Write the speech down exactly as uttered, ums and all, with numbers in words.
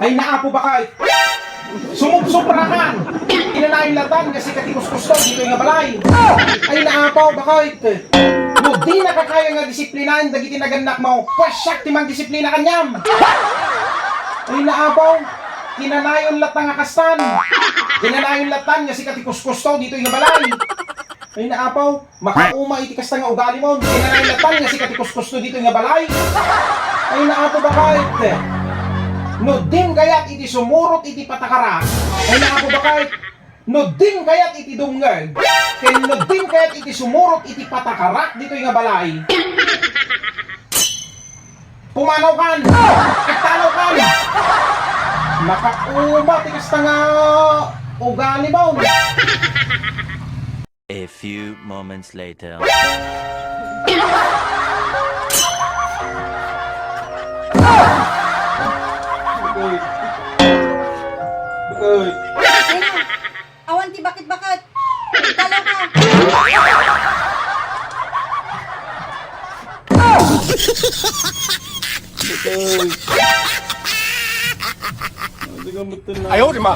Ay, naapo, bakit? Sumubsobrakan! Kinanayon latan nga sika ti kuskusto ditoy nga balay. Ay, naapo, bakit? No dinaka kaya nga disiplinaen dagiti nagannakmo, pues siak ti mandisiplina kaniam. Ay, naapo, kinanayon latan nga kastan. Kinanayon latan nga sika ti kuskusto ditoy nga balay. Ay, naapo, makauma iti kasta nga ugalimo. Kinanayon latan nga sika ti kuskusto ditoy nga balay. Ay, naapo, bakit? No dim kayat iti sumurot iti patakarak. Ay, naapo, bakit? No dim kayat iti dumngeg, ken no dim kayat iti sumurot iti patakarak ditoy nga balay, pumanawkan! Agtanawkan! Makauma ti kasta nga ugalimo. A few moments later. Awan ti bakit-bakit. Dalaw ka. Ayaw, di ma.